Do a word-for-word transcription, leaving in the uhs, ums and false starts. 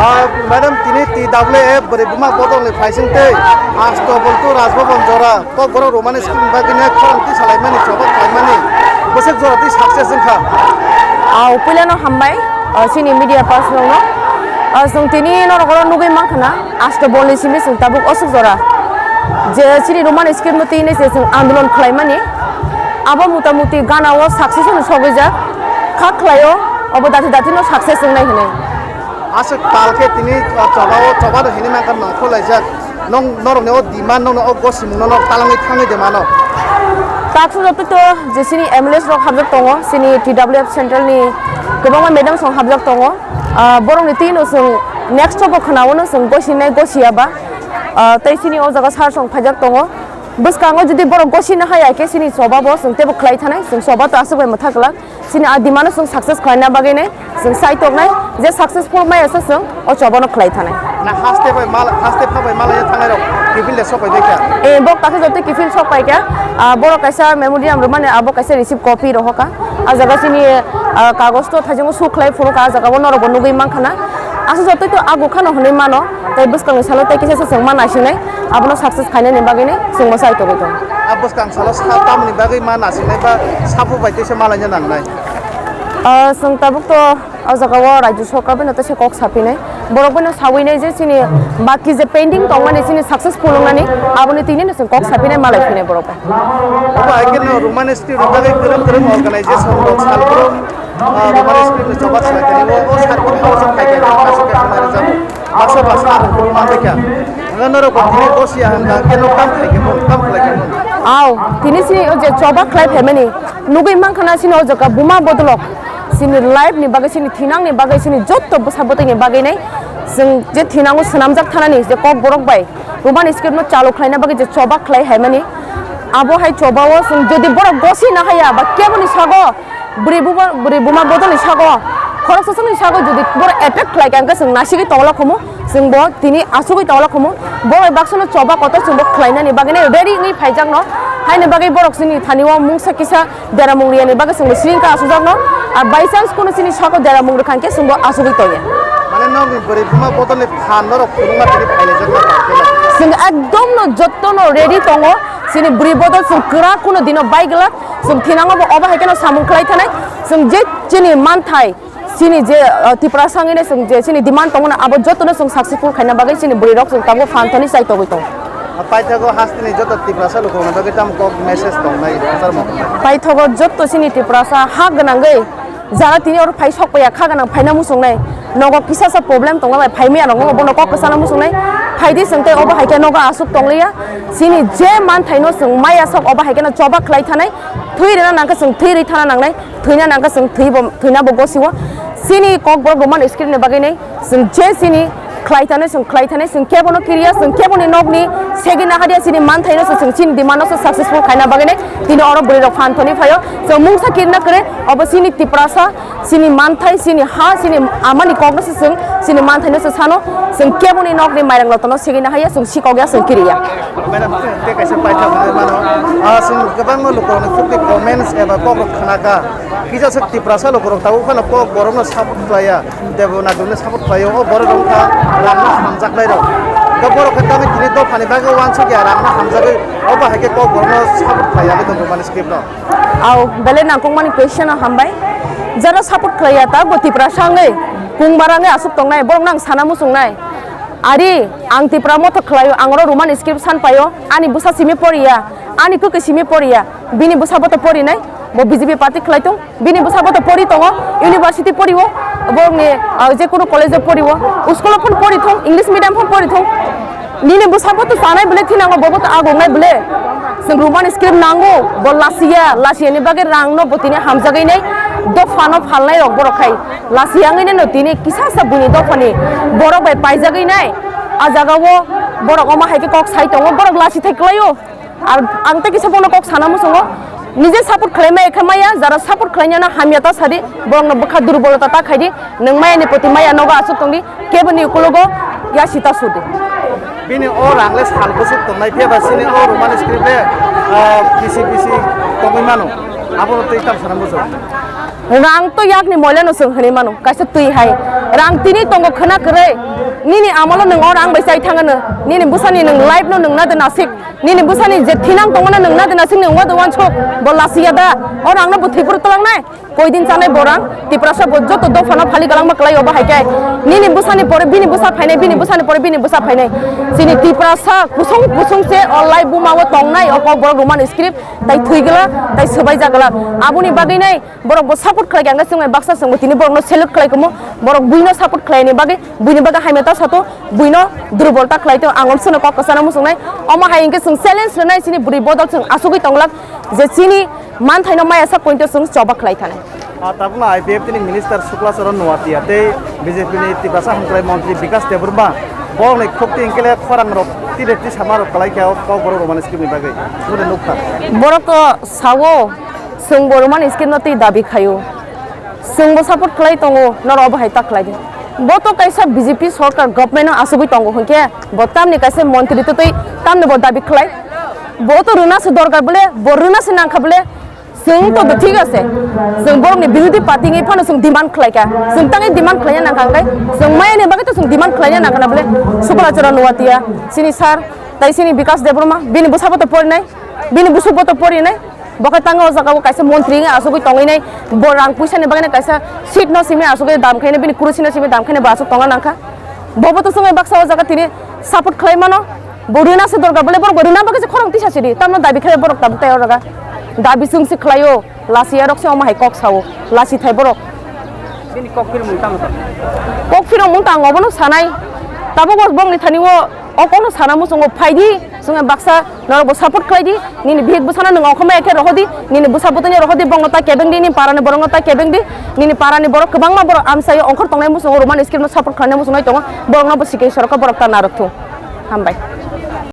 Ah, madam, tini T W F bwrwi buma bodolni phaising tei asto boltu Rajbhavan jora kokborok romani skin bagwino khorang twi salaimani choba khlaimani bwswk jora twi success wngkha. Ah, puilano hambai, ah, chini media person rokno. Ah, chwng tini norok oro nugwi mankha na, asto bolni simi chwng tabuk osuk jora je chini romani skin no twi hinwi se chwng andolon khlaimani. Abo mota moti gana o success no sogwi jak, kha khlai o, obo dati dati no success wngnai hinwi. Aswk tal khe tini, ah, choba o, choba rok hinwi mankha nongkhor laijak. Nong, norokni o demand, nokni o gosimung no nok talangwi thangwi de mano. Taksa joto to je chini M L As rok habjak tongo, chini T W F central ni kwbangma madam song habjak tongo. Ah, borokni twi no chwng next o bo khwnao no chwng gosinai gosiya ba. Ah, tei chini o jaga sir song phaijak tongo. Bwskango jodi borok gosina haya khe chini choba bo chwng teibo khlai thanai, chwng choba to aswk bai mwthak glak. Chini a demand no chwng success khlaina bagwi nai chwng sai tongnai, je successful maya se chwng o choba no khlai thanai. Na haste bai mal, haste pha bai malai thangnai rok kiphil de sok bai kha. Eh, bok takhe joto kiphil sok pai kha. Ah, borok kaisa memorandum rwmani abo kaisa receipt copy rohor kha. A jaga chini, ah, kagos to thajingo su khlai phuru kha, a jaga bo norok bo nugwi mankha na. Aswk joto to agu khano hwnwi mano, tei bwskangni salo tei kisa se chwng ma naisingnai, abono success khainani bagwi nai chwng bo sai tongwi tongo. A bwskang salo sa tamni bagwi ma nasingnai ba sabu bai teisa malaina nangnai? Ah, chwng tabuk to o jaga o Rajya Sorkar bai no teisa kok sapinai. Borok bai no sawi nai je chini baki je pending tongmani chini successful wngnani aboni tini no chwng kok sapinai malai phinai borok bai. Obo hai khe no Roman script ni bagwi kwrwng kwrwng organization rok salbrum, ah, Roman script ni choba salai tani o, o circuit house o khai khe aswk khe khna rwjago. Baksa baksa ang kok man kha. Ang norok bo tini gosiya hwn kha khe no kam khai khe bo, kam khlai khe bo. Aw, tini chini o je choba khlai phaimani nugwi mankha na chini o jaga buma bodolok. Chini life ni bagwi, chini thinang ni bagwi, chini jotto bwsa bwtwi ni bagwi nai chwng je thinango swnamjak thanani je kok borok bai Roman script no chalu khlaina bagwi je choba khlai haimani, abo hai choba o chwng jodi borok gosi na haya ba kebo ni sago bwrwi buma, bwrwi buma bodol ni sago khoroksa song ni sago jodi borok attack khlai kha hwnkhe chwng nasigwi tongla khomo. Chwng bo tini asugwi tongla khomo, bo bai baksa no choba kotor chwng bo khlainani bagwi nai ready wngwi phaijak no, haini bagwi borok chini thani o mungsa kisa deramung riyani bagwi chwng bo siring ka asukjak no, ar by chance kunu chini sako deramung rwkha hwnkhe chwng bo asugwi tongya. Mane nokni bwrwi buma bodolni phan norok phunukma tini phailaijak na tongkhe no. Chwng ekdom no jotto no ready tongo, chini bwrwi bodol chwng kwrak kunu dino bai glak, chwng thinango bo obo hai kheno samung khlai thanai, chwng je chini manthai, chini je, uh, Tiprasa wngwi nai chwng je chini demand tongo na, abo jotono chwng successful khaina bagwi chini bwrwi rok chwng tabuk phan thani chai togwi tongo. Paithago hasteni joto Tiprasa lukurokni bagwi tamo kok message tongnai, kwchar motong nai? Paithago jotto chini Tiprasa ha gwnangwi jara tini oro phai sok paiya, kha gwnang phaina muchungnai, nogo kisa sa problem tongma bai phai maya rok bono kok kwchana muchungnai, phaidi chwng tei obo hai khe nogo aswk tongliya, chini je manthaino chwng maya sok obo hai kheno choba khlai thanai, thwi rwna nangkhe chwng thwi rwi thana nangnai, thwina nangkhe chwng thwi bo, thwina bo gosio, chini kokborok Roman script ni bagwi nai. Chwng je chini khlai thanai, chwng khlai thanai, chwng kebono kiriya, chwng keboni nokni segwi naharya, chini manthaino se chwng chini demand no se successful khaina bagwi nai tini oro bwrwi rok phan thani phaio. Chwng mungsa kirna kwrwi, obo chini Tiprasa, chini manthai, chini ha, chini amani kokno se chwng chini manthaino se sano, chwng keboni nokni mairang lotano segwi nahaya, chwng sikokya, chwng kiriya. Madam, tei kaisa paithak hwnwi mano. Ah, chwng kwbangma lukurokni khukti comments eba kokrok khnakha. Kisa swk Tiprasa lukurok tabuk phano kokborokno support khlaiya. Devanagari ni support khlaio, o borok wngkha rangno hamjaknairok. Hwnkhe borok khe tamni tini dophani bagwi uansukya rangno hamjagwi, obo hai khe kokborokno support khlaiya khe tongo Roman script no. Au, belai nangkukmani question no hambai. Jara support khlaiya ta bo Tiprasa wngwi kungbar wngwi aswk tongnai, borokno ang sana muchungnai. Ari, ang Tipra motho khlaio, ang oro Roman script san paio, ani bwsa simi poriya, ani kwkwi simi poriya, bini bwsa bo to porinai, bo B J P party khlai tong. Bini bwsa bo to pori tongo, university pori o, borokni, ah, je kunu college o pori o, school o phano pori thung, English medium phano pori thung. Nini bwsa bo to chanai bwle thinango, bo bo to agongnai bwle. Chwng Roman script nango, bo lasiya, lasiyani bagwi rang no bo tini hamjagwi nai, dopha no phalnai rok borok khai. Lasiya wngwi no tini kisa sa buini dophani borok bai paijagwi nai. A jaga o borok omo hai khe kok sai tongo, borok lasi thai kwlai o. Ar ang tei kisa bono kok sana muchungo, nije support khlai maya khe maya, jara support khlainani hamya ta sadi, borokno bwkha durbolota ta khaidi, nwng maya ni proti maya nogo aswk tongdi, keboni ukulogo ya sita sudi. Bini o rang le sal bwswk tongnai, phiya ba chini o Roman script le, ah, bisi bisi tongwi mano, abono tei tam sana muchung. Rang to yakni moila no chwng hinwi mano, kaisa twi hai, Rang tini tongo khwna kwrwi. Nini amolo nwng o rang bai chai thangano. Nini bwsani nwng life no nwng na de nasik. Nini bwsani je thinang tongmano nwng na de nasik nwng wado wansuk. Bo lasiya da. O rang no bo thwipru twlangnai. Koidin chanai borang, Tiprasa bo joto dophano phali galangma kwlai obo hai khe. Nini bwsani pore bini bwsa phainai, bini bwsani pore bini bwsa phainai. Chini Tiprasa kusung kusung se o lai buma o tongnai o kok borok Roman script tai thwi gala, tai swbai jagala. Aboni bagwi nai borok bo support khlai khe ang khe chwngnai baksa chwngbo tini borokno salute khlai komo. Borok buino support khlaini bagwi, buini bagwi hamya ta sato, buino durbol ta khlai to ang omsano kok kwchana muchungnai. Omo hai hwnkhe chwng challenge rwnai chini bwrwi bodol chwng asugwi tonglak je chini manthaino maya sak pointo chwng choba khlai thani. Ah, tabukno I P F T ni minister Sukla Charan Noatia tei B J P ni Tiprasa hamkrai montri Bikas Debbarma borokni khukti hwnkhe le khorang rok tide tisama rok kwlai kha o kok borok Roman script ni bagwi. Nukha. Borok to sao, chwng bo Roman script no twi dabi khaio. Chwng bo support khlai tongo, norok obo hai ta khlai di. Bo to kaisa B J P sorkar government no asugwi tongo hwnkhe bo tamni kaisa montri to twi tamni bo dabi khlai. Bo to rwna se dorkar bole, bo rwna se nangkha bole, chwng to, to thik ase. Chwng borokni birodhi party wngwi phano chwng demand khlaikha. Chwng tangwi demand khlaina nangkha hwnkhe chwng mayani bagwi to chwng demand khlaina nangkha na bole Sukla Charan Noatia, chini sir, tai chini Bikas Debbarma, bini bwsabo to porinai, bini bwsukbo to porinai. Bo khe tangwi o jaga o kaisa montri wngwi asugwi tongwi nai, bo rang puisa ni bagwi no kaisa seat no simi asugwi dam khainai, bini kurusi no simi dam khainai bo asuk tongna nangkha. Bobo to chwngwi baksa o jaga tini support khlai mano. Bo rwna se dorkar bole borok bo rwna bagwi se khorang tisa sidi. Tamno dabi khlai borok tabuk tai o jaga. Dabi chwng se khlaio. Lasiya rok se omo hai kok sao. Lasi thai borok. Bini kok phirmung tamo tamo? Kok phirmung tang obono sanai. Tabuk bo bongni thani o, o kono sana muchungo phaidi. Chwngwi baksa norok bo support khlai di. Nini bihik bwsano nwng okhama ekhe rohodi. Nini bwsa bwtwino rohodi, bongno ta kebeng di, nini parani borokno ta kebeng di. Nini parani borok kwbangma borok amsaio ongkhor tongnai muchungo Roman script no support khlainai muchungnai tongo. Borokno bo sikiri sorokha borok ta narwk thu. Hambai.